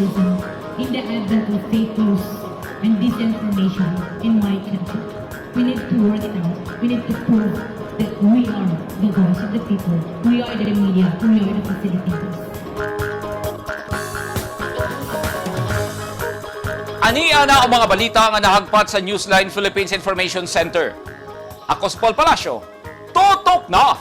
journalism in the advent of fake news and disinformation in my country. We need to work it out. We need to prove that we are the voice of the people. We are the media. We are the facilitators. Ani ana ang mga balita nga nahagpat sa Newsline Philippines Information Center. Ako si Paul Palacio. Tutok na!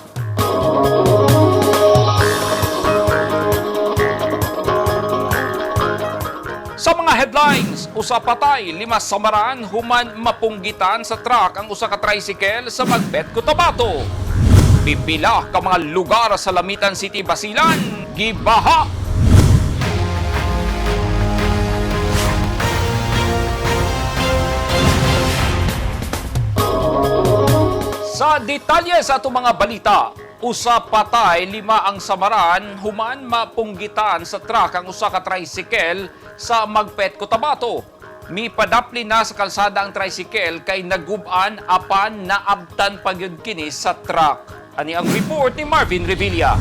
Sa mga headlines, usa patay, lima samaran, human mapunggitan sa truck ang usa ka tricycle sa Magpet, Cotabato. Pipila ka mga lugar sa Lamitan City, Basilan, gibaha. Sa detalye sa atong mga balita, usa patay, lima ang samaran, human mapunggitan sa truck ang usa ka tricycle sa Magpet, Cotabato. Mipadapli na sa kalsada ang tricycle kay nagub-an apan naabtan pa gyud kini sa truck. Ani ang report ni Marvin Revilla.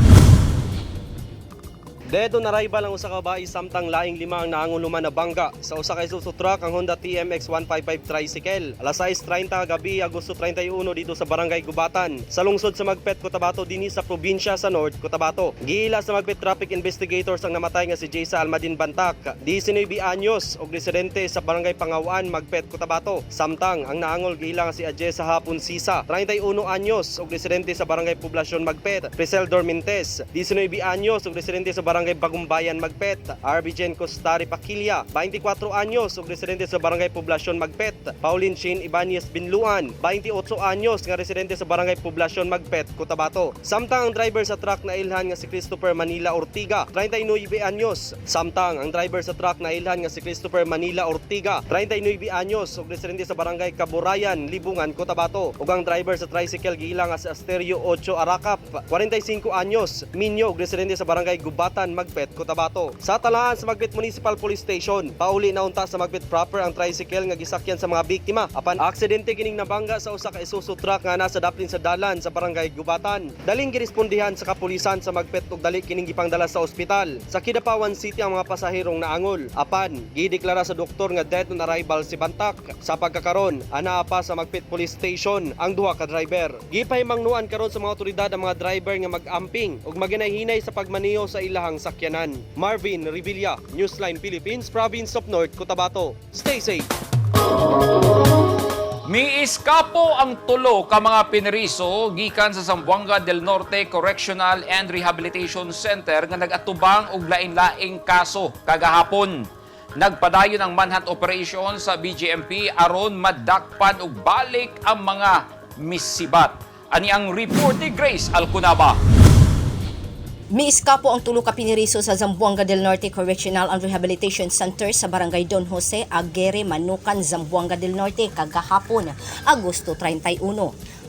Dead on arrival ang usa ka babae samtang laing lima ang naanguluman na bangga sa usa ka Isuzu truck ang Honda TMX 155 tricycle. Alas 6:30 gabi, Agosto 31, dito sa Barangay Gubatan, sa lungsod sa Magpet, Cotabato, dinhi sa probinsya sa North Cotabato. Giila sa Magpet Traffic Investigators ang namatay nga si Jaysa Almadin Bantak, 19 anyos ug residente sa Barangay Pangawaan, Magpet, Cotabato. Samtang ang naangol giila nga si Ajesa Hapon Sisa, 31 anyos ug residente sa Barangay Poblacion, Magpet. Prisel Dormentes, 19 anyos ug residente sa Barangay Bagumbayan, Magpet. RB Jen Costari Paquilla, 24 anyos ug residente sa Barangay Poblacion, Magpet. Pauline Chin Ibanez Binluan, 28 anyos nga residente sa Barangay Poblacion, Magpet, Cotabato. Samtang ang driver sa truck na ilhan nga si Christopher Manila Ortiga, 39 anyos. Samtang ang driver sa truck na ilhan nga si Christopher Manila Ortiga, 39 anyos ug residente sa Barangay Kaburayan, Libungan, Cotabato. Ug ang driver sa tricycle giila nga si Asterio Ocho Aracap, 45 anyos, minyo ug residente sa Barangay Gubatan, Magpet, Cotabato. Sa talaan sa Magpet Municipal Police Station, pauli na unta sa Magpet proper ang tricycle nga gisakyan sa mga biktima. Apan aksidente kining nabangga sa usa ka Isuzu truck nga nasa daplin sa dalan sa Barangay Gubatan. Daling girespondihan sa kapulisan sa Magpet ug dali kining gipangdala sa ospital. Sa Kidapawan City ang mga pasaherong naangol. Apan gideklara sa doktor nga dead on arrival si Bantak. Sa pagkakaron, anaa pa sa Magpet Police Station ang duha ka driver. Gipahimangnuan karon sa mga otoridad ang mga driver nga mag-amping ug maghinay-hinay sa pagmaneho sa ilahang sakyanan. Marvin Revilla, Newsline Philippines, Province of North Cotabato. Stay safe. Miiskapo ang tulo ka mga pineriso gikan sa Zamboanga del Norte Correctional and Rehabilitation Center nga nag-atubang og lain-laing kaso kagahapon. Nagpadayon ang manhunt operation sa BJMP aron madakpan og balik ang mga misibat. Ani ang report ni Grace Alcunaba. Miiskapo ang tulo ka piniriso sa Zamboanga del Norte Correctional and Rehabilitation Center sa Barangay Don Jose, Aguirre, Manukan, Zamboanga del Norte kagahapon, Agosto 31.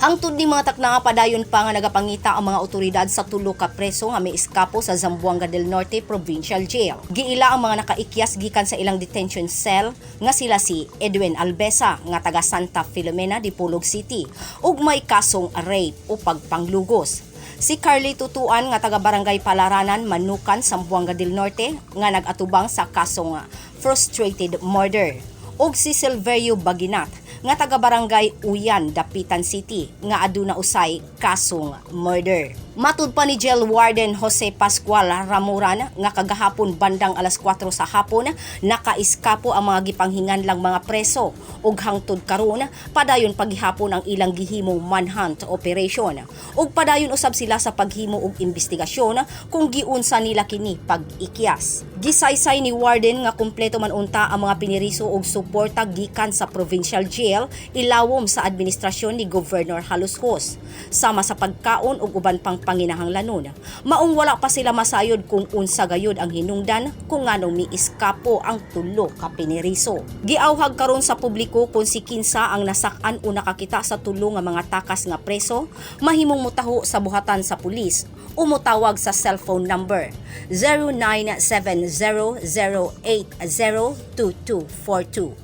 Hangtod ni mga takna nga padayon pa nga nagapangita ang mga otoridad sa tulo ka preso nga miiskapo sa Zamboanga del Norte Provincial Jail. Giila ang mga nakaikyas gikan sa ilang detention cell nga sila si Edwin Albesa nga taga Santa Filomena, Dipolog City, ug may kasong rape o pagpanglugos. Si Carly Tutuan nga taga Barangay Palaranan, Manukan, Zamboanga del Norte nga nag-atubang sa kasong frustrated murder. Ug si Silverio Baginat nga taga Barangay Uyan, Dapitan City nga aduna usay kasong murder. Matud pa ni Jail Warden Jose Pascual Ramuran nga kagahapon bandang alas 4 sa hapon nakaiskapo ang mga gipanghinganlang mga preso ug hangtod karon padayon paghihapon ang ilang gihimong manhunt operation ug padayon usab sila sa paghimo og investigasyon kung giunsa nila kini pag-ikyas. Gisaysay ni Warden nga kumpleto man unta ang mga piniriso og suporta gikan sa provincial jail ilawom sa administrasyon ni Governor Jalosjos sama sa pagkaon ug uban pang panginahanglanon. Maong wala pa sila masayod kung unsa gayud ang hinungdan kung nganong miiskapo ang tulo ka piniriso. Giawhag karon sa publiko kung si kinsa ang nasak-an o nakakita sa tulo nga mga takas nga preso, mahimong mutaho sa buhatan sa pulis o motawag sa cellphone number 0970-080-2242.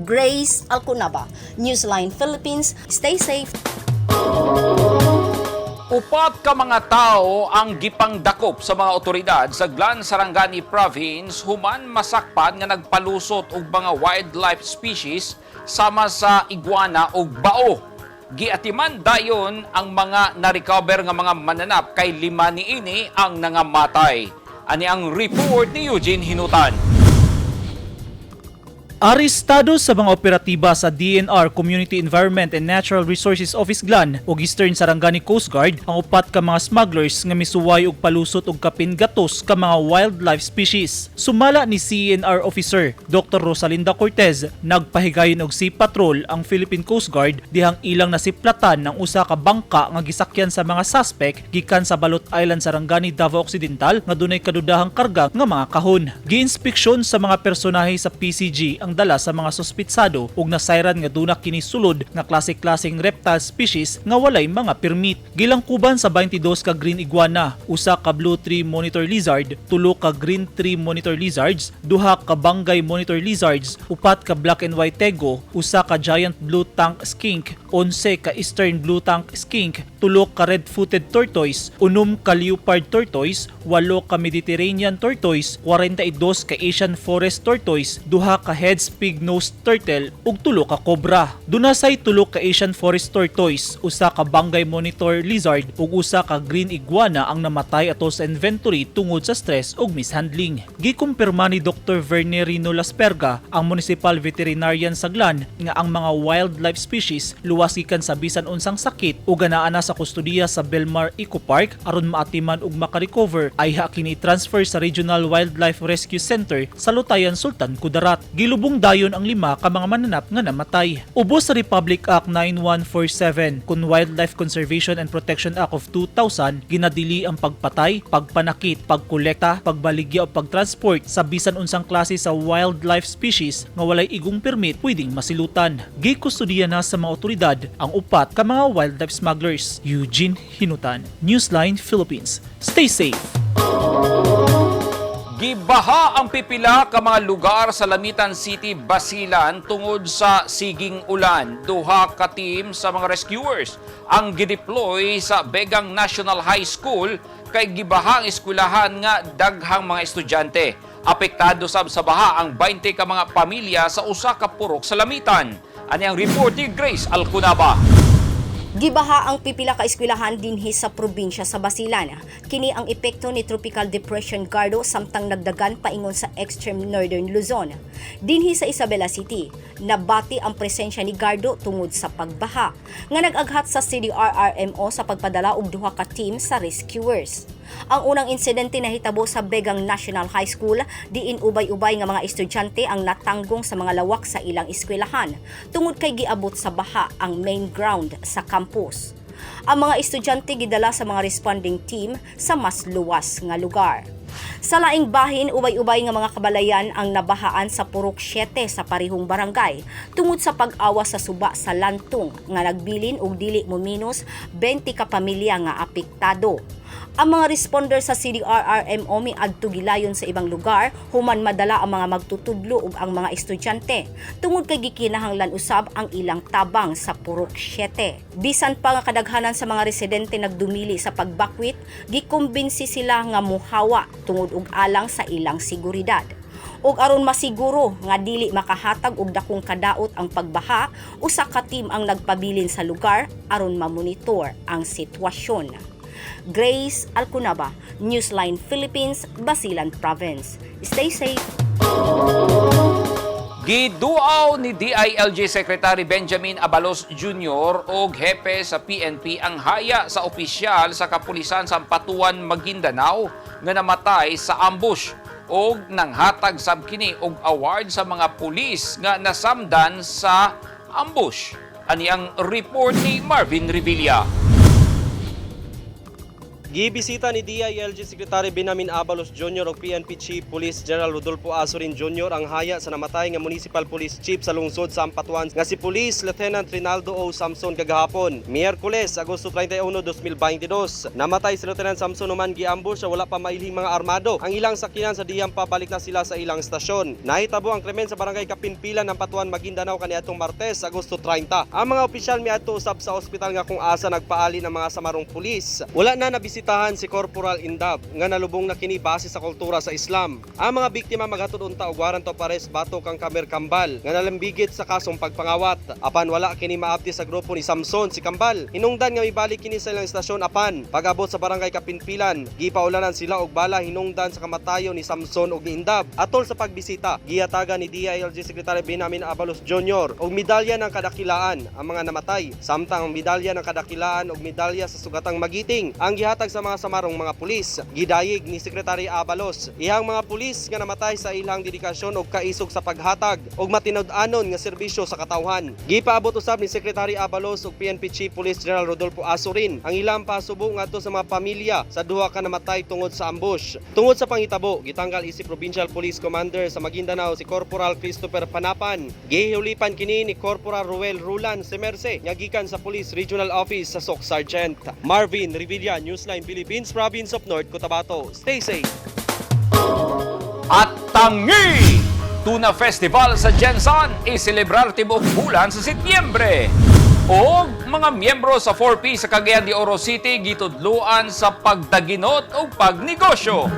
Grace Alcunaba, Newsline Philippines. Stay safe. Upat ka mga tao ang gipangdakop sa mga otoridad sa Glan Sarangani Province human masakpan nga nagpalusot og mga wildlife species sama sa iguana ug bao. Giatiman dayon ang mga na-recover nga mga mananap kay lima niini ang nangamatay. Ani ang report ni Eugene Hinutan. Arestado sa mga operatiba sa DENR Community Environment and Natural Resources Office Glan ug Eastern Sarangani Coast Guard ang upat ka mga smugglers nga misuway og palusot og kapin gatos ka mga wildlife species. Sumala ni CENR Officer Dr. Rosalinda Cortez, nagpahigayon og sea patrol ang Philippine Coast Guard dihang ilang nasiplatan ng usa ka bangka nga gisakyan sa mga suspect gikan sa Balot Island, Sarangani, Davao Occidental nga dunay kadudahang karga nga mga kahon. Giinspeksyon sa mga personahe sa PCG ang dala sa mga suspitsado ug nasayran nga duna kini sulod nga klase-klaseng reptile species nga walay mga permit. Gilangkuban sa 22 ka green iguana, usa ka blue tree monitor lizard, tulo ka green tree monitor lizards, duha ka banggai monitor lizards, upat ka black and white tegu, usa ka giant blue tongue skink, 11 ka eastern blue tongue skink, tulo ka red-footed tortoise, 6 ka leopard tortoise, 8 ka Mediterranean tortoise, 42 ka Asian forest tortoise, duha ka Head's pig-nosed turtle ug tulo ka cobra. Duna say tulo ka Asian forest tortoise, usa ka banggai monitor lizard ug usa ka green iguana ang namatay ato sa inventory tungod sa stress ug mishandling. Gikumpirma ni Dr. Vernerino Lasperga, ang municipal veterinarian sa Glan, nga ang mga wildlife species luwas gikan sa bisan unsang sakit ug anaa na sa kustodiya sa Belmar Eco Park aron maatiman ug makarecover ayha kini transfer sa Regional Wildlife Rescue Center sa Lutayan, Sultan Kudarat. Gilubong dayon ang lima ka mga mananap nga namatay. Ubos sa Republic Act 9147 kun Wildlife Conservation and Protection Act of 2000, ginadili ang pagpatay, pagpanakit, pagkolekta, pagbaligya o pagtransport sa bisan unsang klase sa wildlife species nga walay igong permit pwedeng masilutan. Gikustudiya na sa mga otoridad ang upat ka mga wildlife smugglers. Eugene Hinutan, Newsline Philippines. Stay safe. Gibaha ang pipila ka mga lugar sa Lamitan City, Basilan tungod sa siging ulan. Duha ka team sa mga rescuers ang gideploy sa Begang National High School kay gibaha ang eskwelahan nga daghang mga estudyante. Apektado sab sa baha ang 20 ka mga pamilya sa usa ka purok sa Lamitan. Ani ang report ni Grace Alcunaba. Gibaha ang pipila ka eskwelahan dinhi sa probinsya sa Basilan. Kini ang epekto ni Tropical Depression Gardo samtang nagdagan paingon sa extreme northern Luzon. Dinhi sa Isabela City, nabati ang presensya ni Gardo tungod sa pagbaha nga nag-aghat sa CDRRMO sa pagpadala og duha ka team sa rescuers. Ang unang insidente nahitabo sa Begang National High School diin ubay-ubay nga mga estudyante ang natanggong sa mga lawak sa ilang eskwelahan tungod kay giabot sa baha ang main ground sa campus. Ang mga estudyante gidala sa mga responding team sa mas luwas nga lugar. Sa laing bahin, ubay-ubay nga mga kabalayan ang nabahaan sa Purok 7 sa parehong barangay tungod sa pag-awas sa suba sa Lantong nga nagbilin og dili mo minus 20 ka pamilya nga apektado. Ang mga responder sa CDRRMO miadto gilayon sa ibang lugar human madala ang mga magtutudlo ug ang mga estudyante tungod kay gikinahanglan usab ang ilang tabang sa Purok 7. Bisan pa nga kadaghanan sa mga residente nagdumili sa pagbakwit, gikumbinsi sila nga muhawa tungod og alang sa ilang seguridad. Ug aron masiguro nga dili makahatag og dakong kadaot ang pagbaha, usa ka team ang nagpabilin sa lugar aron mamonitor ang sitwasyon. Grace Alcunaba, Newsline Philippines, Basilan Province. Stay safe. Giduaw ni DILG Secretary Benjamin Abalos Jr. og hepe sa PNP ang haya sa opisyal sa kapulisan sa Ampatuan, Maguindanao nga namatay sa ambush og nanghatag sab kini og award sa mga pulis nga nasamdan sa ambush. Ani ang report ni Marvin Revilla. Gibisita ni DILG Secretary Benjamin Abalos Jr. ug PNP Chief Police General Rodolfo Azurin Jr. ang haya sa namatay nga Municipal Police Chief sa lungsod sa Ampatuan nga si Police Lieutenant Rinaldo O. Samson kagahapon, Miyerkules, Agosto 31, 2022. Namatay si Lieutenant Samson human giambush sa wala pa mailhing mga armado. Ang ilang sakyanan sa diyang pabalik na sila sa ilang istasyon. Nahitabo ang krimen sa barangay Kapinpilan ng Ampatuan, Maguindanao kaniadtong Martes, Agosto 30. Ang mga opisyal miadto usab sa ospital nga kung asa nagpaali ng mga samarong pulis. Wala na nabisitahan si Corporal Indab nga nalubong na kini base sa kultura sa Islam. Ang mga biktima maghatod unta og warrant of arrest batok kang Kamer Kambal nga nalambigit sa kasong pagpangawat. Apan wala kini maabdi sa grupo ni Samson si Kambal. Hinungdan nga mibalik kini sa ilang istasyon apan pag-abot sa barangay Kapinpilan, gipaulanan sila og bala hinungdan sa kamatayon ni Samson ug ni Indab. Atol sa pagbisita, gihatagan ni DILG Secretary Benjamin Abalos Jr. og medalya ng kadakilaan ang mga namatay, samtang ang medalya ng kadakilaan ug medalya sa sugatang magiting ang gihatag sa mga samarong mga pulis. Gidayeg ni Secretary Abalos iyang mga pulis nga namatay sa ilang dedikasyon ug kaisog sa paghatag og matinud-anon nga serbisyo sa katawhan. Gipaabot usab ni Secretary Abalos ug PNP Chief Police General Rodolfo Azurin ang ilang pasubo ngadto sa mga pamilya sa duha ka namatay tungod sa ambush. Tungod sa panghitabo, gitanggal isip Provincial Police Commander sa Maguindanao si Corporal Christopher Panapan. Gihiulipan kini ni Corporal Ruel Rulan Semerse nga gikan sa Police Regional Office sa Sok Sergeant. Marvin Revilla, Newsline Philippines, Province of North Cotabato. Stay safe. At tangi! Tuna Festival sa Jensan iselebrar tibuok bulan sa Setyembre. O mga miyembro sa 4P sa Cagayan de Oro City gitudluan sa pagdaginot o pagnegosyo.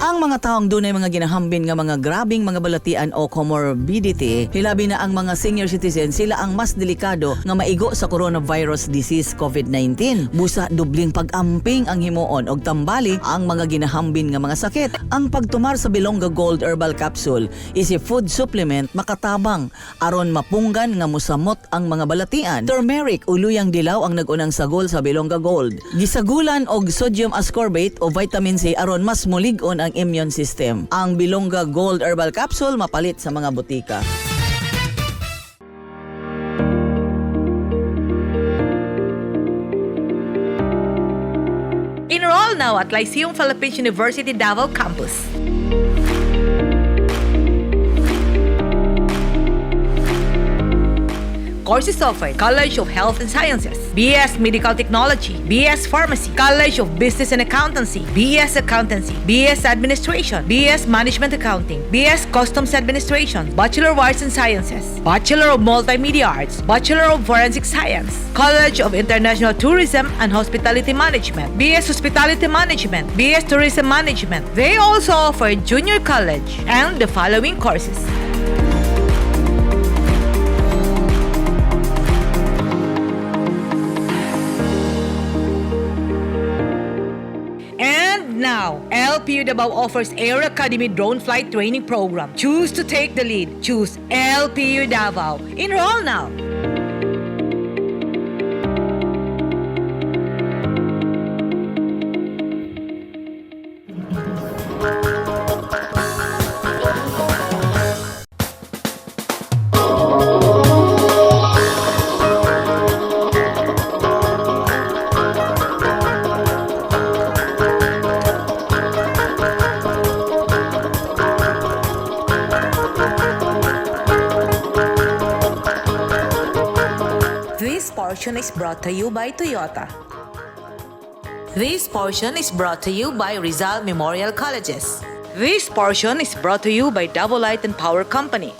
Ang mga taong dunay mga ginahambin nga mga grabing mga balatian o comorbidity, hilabi na ang mga senior citizen, sila ang mas delikado nga maigo sa coronavirus disease COVID-19. Busa dubling pag-amping ang himuon og tambali ang mga ginahambin nga mga sakit. Ang pagtumar sa Bilongga Gold Herbal Capsule is a food supplement makatabang aron mapunggan nga musamot ang mga balatian. Turmeric o luyang dilaw ang nagunang sagol sa Bilongga Gold. Gisagulan og sodium ascorbate o vitamin C aron mas mulig-on ang immune system. Ang Bilongga Gold Herbal Capsule mapalit sa mga butika. Enroll now at Lyceum Philippines University Davao Campus. Courses offered: College of Health and Sciences, BS Medical Technology, BS Pharmacy, College of Business and Accountancy, BS Accountancy, BS Administration, BS Management Accounting, BS Customs Administration, Bachelor of Arts and Sciences, Bachelor of Multimedia Arts, Bachelor of Forensic Science, College of International Tourism and Hospitality Management, BS Hospitality Management, BS Tourism Management. They also offer junior college and the following courses. And now, LPU Davao offers Air Academy Drone Flight Training Program. Choose to take the lead. Choose LPU Davao. Enroll now. This portion is brought to you by Toyota. This portion is brought to you by Rizal Memorial Colleges. This portion is brought to you by Davao Light and Power Company.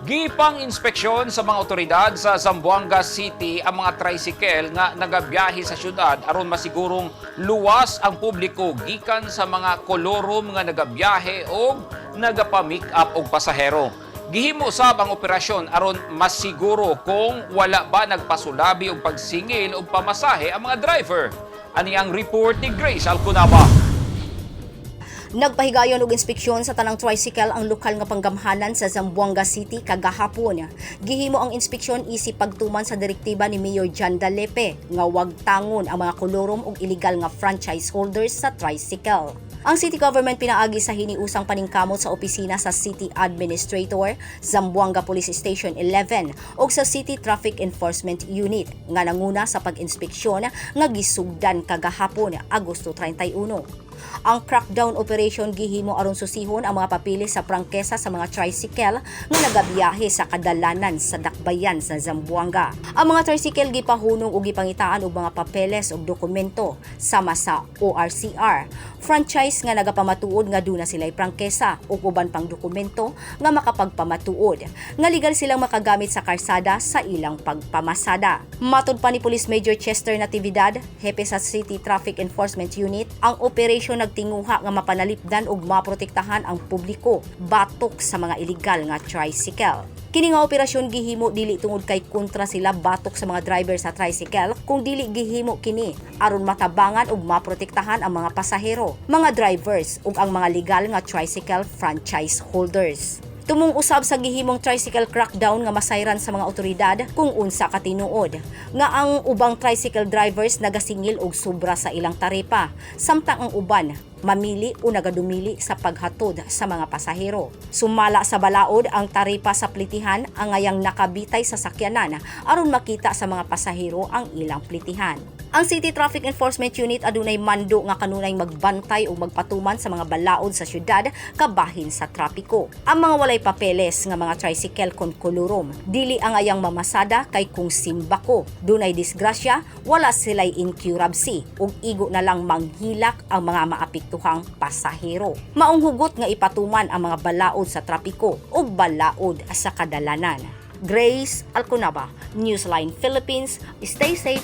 Gipang inspeksyon sa mga otoridad sa Zamboanga City ang mga tricycle nga nagabiyahe sa syudad aron masigurong luwas ang publiko gikan sa mga kolorum nga nagabiyahe og nagapa-make up og pasahero. Gihimo sab ang operasyon aron masiguro kung wala ba nagpasulabi og pagsingil og pamasahe ang mga driver. Ani ang report ni Grace Alcunaba. Nagpahigayon og inspeksyon sa tanang tricycle ang lokal nga panggamhanan sa Zamboanga City kagahapon. Gihimo ang inspeksyon isip pagtuman sa direktiba ni Mayor John Dalepe nga wag tangon ang mga kolorum og illegal nga franchise holders sa tricycle. Ang city government pinaagi sa hiniusang paningkamot sa opisina sa City Administrator, Zamboanga Police Station 11 ug sa City Traffic Enforcement Unit nga nanguna sa pag-inspeksyon nga gisugdan kagahapon, Agosto 31. Ang crackdown operation gihimo aron susihon ang mga papilis sa prangkesa sa mga tricycle nga nagabiyahe sa kadalanan sa dakbayan sa Zamboanga. Ang mga tricycle gipahunong ug gipangitaan og mga papeles ug dokumento sama sa ORCR, franchise nga nagapamatuod nga duna sila'y prangkesa ug uban pang dokumento nga makapagpamatuod nga legal silang makagamit sa karsada sa ilang pagpamasada. Matod pa ni Police Major Chester Natividad, hepe sa City Traffic Enforcement Unit, ang operasyon nagtinguha nga mapanalipdan ug maprotektahan ang publiko batok sa mga illegal nga tricycle. Kini nga operasyon gihimo dili tungod kay kontra sila batok sa mga driver sa tricycle, kung dili gihimo kini aron matabangan ug maprotektahan ang mga pasahero, mga drivers ug ang mga legal nga tricycle franchise holders. Tumong usab sa gihimong tricycle crackdown nga masayran sa mga otoridad kung unsa ka tinuod nga ang ubang tricycle drivers nagasingil og sobra sa ilang taripa, samtang ang uban mamili o nagadumili sa paghatod sa mga pasahero. Sumala sa balaod, ang taripa sa plitihan ang ngayang nakabitay sa sakyanan aron makita sa mga pasahero ang ilang plitihan. Ang City Traffic Enforcement Unit adunay mando nga kanunay magbantay o magpatuman sa mga balaod sa syudad kabahin sa trapiko. Ang mga walay papeles nga mga tricycle kon kolorum, dili ang ayang mamasada kay kung simbako dunay disgrasya, wala sila'y incurabsi ug igo na lang manghilak ang mga maapektuhang pasahero. Maong hugot nga ipatuman ang mga balaod sa trapiko ug balaod sa kadalanan. Grace Alconaba, Newsline Philippines. Stay safe.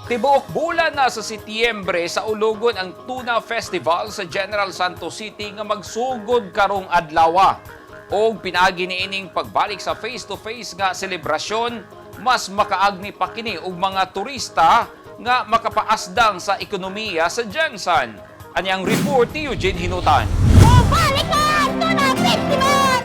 Tibuok bulan na sa Setyembre sa ulogon ang Tuna Festival sa General Santos City nga magsugod karong adlawa. Og pinaagi niining pagbalik sa face-to-face nga selebrasyon, mas makaagni pa kini og mga turista nga makapaasdang sa ekonomiya sa GenSan. Ani ang report ni Eugene Hinutan.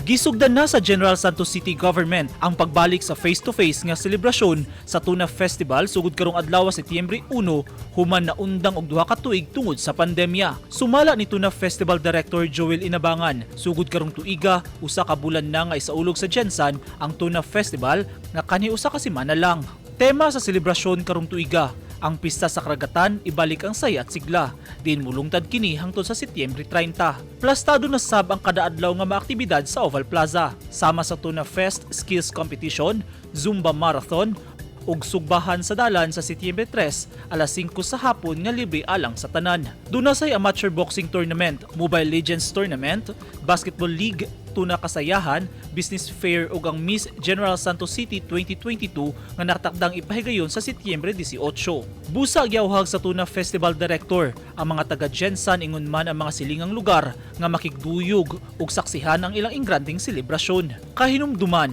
Gisugdan na sa General Santos City Government ang pagbalik sa face-to-face nga selebrasyon sa Tuna Festival sugod karong adlaw, Setyembre 1, human na undang og 2 ka tuig tungod sa pandemya. Sumala ni Tuna Festival Director Joel Inabangan, sugod karong tuiga, usa ka bulan na nga isaulog sa GenSan ang Tuna Festival nga kanhi usa ka semana lang. Tema sa selebrasyon karong tuiga, ang pista sa karagatan, ibalik ang saya at sigla. Din mulungtad kini hangtod sa Setyembre 30. Plastado na sab ang kada adlaw nga mga aktibidad sa Oval Plaza. Sama sa Tuna Fest Skills Competition, Zumba Marathon, ug sugbahan sa dalan sa Setyembre 3, alas 5 sa hapon nga libre alang sa tanan. Duna say amateur boxing tournament, Mobile Legends tournament, basketball league, Tuna Kasayahan, Business Fair ug ang Miss General Santos City 2022 nga nakatakdang ipahigayon sa Setyembre 18. Busa gyawhag sa Tuna Festival Director ang mga taga GenSan, ingon man ang mga silingang lugar nga makigduyog ug saksihan ang ilang ingranding selebrasyon. Kahinumduman,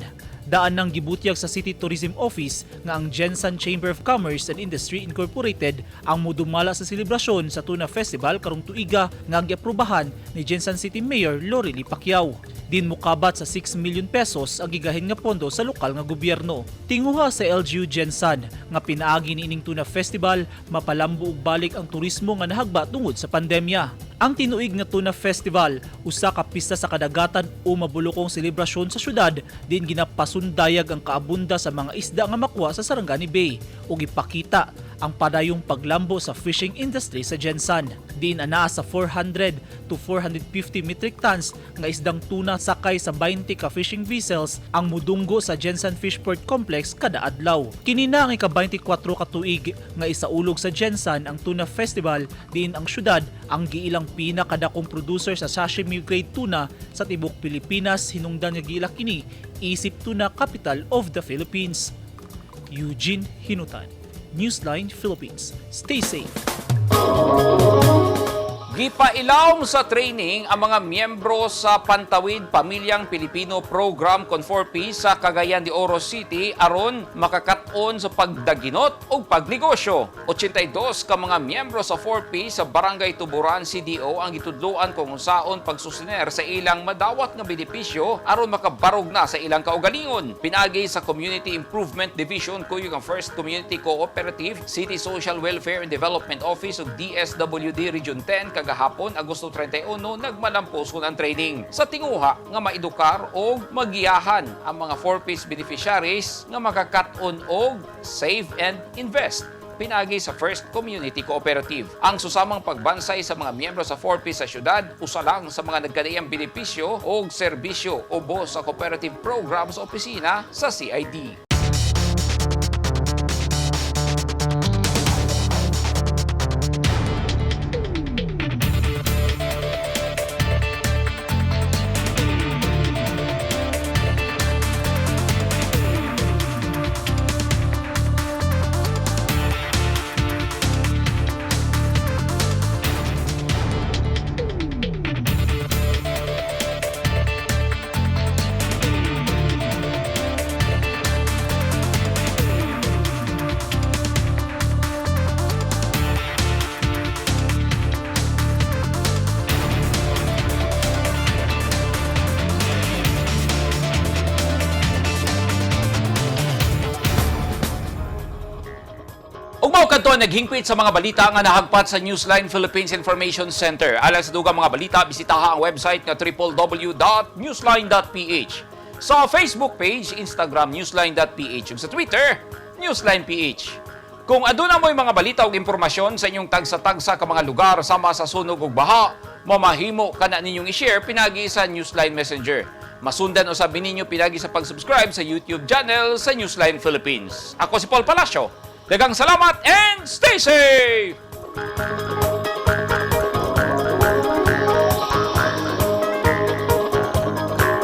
daan nang gibutyag sa City Tourism Office nga ang GenSan Chamber of Commerce and Industry Incorporated ang mudumala sa selebrasyon sa Tuna Festival karong tuiga nga giaprobahan ni GenSan City Mayor Lorely Pacquiao. Din mukabat sa 6 million pesos ang gigahin nga pondo sa lokal nga gobyerno. Tinguha sa LGU GenSan nga pinaagi ni ining Tuna Festival mapalambo og balik ang turismo nga nahagba tungod sa pandemya. Ang tinuig nga Tuna Festival, usa ka pista sa kadagatan o mabulokong selebrasyon sa syudad din ginapasundayag ang kaabunda sa mga isda nga makuha sa Sarangani Bay ug ipakita ang padayong paglambo sa fishing industry sa GenSan. Diin anaa sa 400 to 450 metric tons nga isdang tuna sakay sa 20 ka fishing vessels ang mudunggo sa GenSan Fishport Complex kada adlaw. Kini na ang ika-24 ka tuig nga isaulog sa GenSan ang Tuna Festival diin ang syudad Ang giilang pinakadakong producer sa sashimi grade tuna sa tibok Pilipinas, hinungdan nga giila kini isip tuna capital of the Philippines. Eugene Hinutan, Newsline Philippines. Stay safe. Gipailawom sa training ang mga miyembro sa Pantawid Pamilyang Pilipino Program Conforpi sa Cagayan de Oro City aron makakat-on sa pagdaginot ug pagnegosyo. 82 ka mga miyembro sa 4P sa Barangay Tuburan CDO ang gitudloan kung unsaon pagsusiner sa ilang madawat nga benepisyo aron makabarog na sa ilang kaugalingon. Pinagi sa Community Improvement Division, kuyog ang First Community Cooperative, City Social Welfare and Development Office ug DSWD Region 10 kagahapon, Agosto 31, nagmalampuson ang training. Sa tinguha nga maedukar og magiyahan ang mga 4Ps beneficiaries nga makakat-on og save and invest pinagi sa First Community Cooperative. Ang susamang pagbansay sa mga miyembro sa 4P sa syudad, usa lang sa mga nagkadaiyang benepisyo o serbisyo ubos sa cooperative program sa opisina sa CID. Ug mao kadto ang naghingpit sa mga balita nga nahagpat sa Newsline Philippines Information Center. Alang sa dugang mga balita, bisitaha ang website nga www.newsline.ph. Sa Facebook page, Instagram newsline.ph ug sa Twitter, newsline.ph. Kung aduna mo'y mga balita ug impormasyon sa inyong tagsa-tagsa ka mga lugar sama sa sunog ug baha, mamahimo kana ninyong i-share pinagi sa Newsline Messenger. Masundan usab ninyo pinagi sa pag-subscribe sa YouTube channel sa Newsline Philippines. Ako si Paul Palacio. Daghang salamat and stay safe!